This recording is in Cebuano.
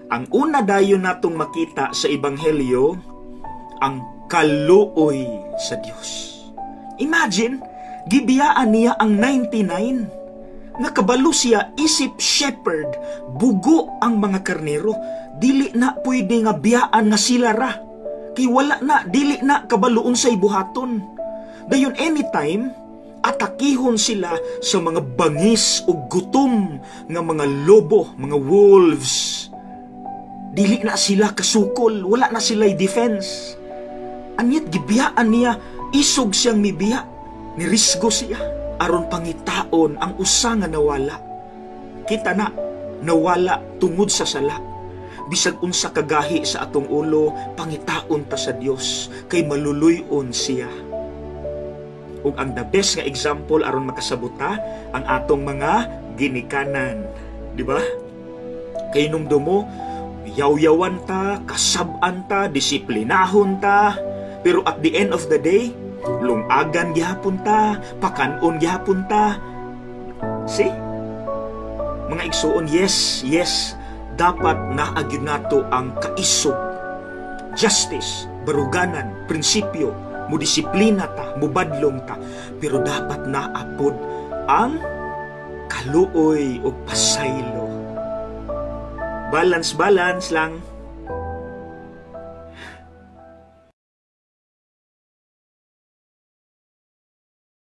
Ang una dayon natong makita sa Ebanghelyo, ang kaluoy sa Dios. Imagine, gibiyaan niya ang 99 nga kabalo siya isip shepherd, bugo ang mga karnero, dili na pwede nga biyaan nga sila ra. Kay wala na, dili na kabalo unsay buhaton. Dayon anytime, atakihon sila sa mga bangis o gutom nga mga lobo, mga wolves. Dili na sila kasukol, wala na sila defense. And yet gibiyaan niya, isog siyang mibiya, nirisgo siya aron pangitaon ang usa nga nawala. Kita na, nawala tungod sa sala. Bisag unsa kagahi sa atong ulo, pangitaon ta sa Dios kay maluluy-on siya. Ug ang the best nga example aron makasabota ang atong mga ginikanan, di ba? Kay mo, yaw-yawan ta, kasab-an ta, disiplinahon ta, pero at the end of the day, lungagan gihapon ta, pakanon gihapon ta. See? Mga igsuon, yes, dapat naa gyud nato ang kaisog. Justice, baruganan, prinsipyo, mudisiplina ta, mubadlong ta, pero dapat naa pod ang kaluoy o pasaylo. Balance, balance lang.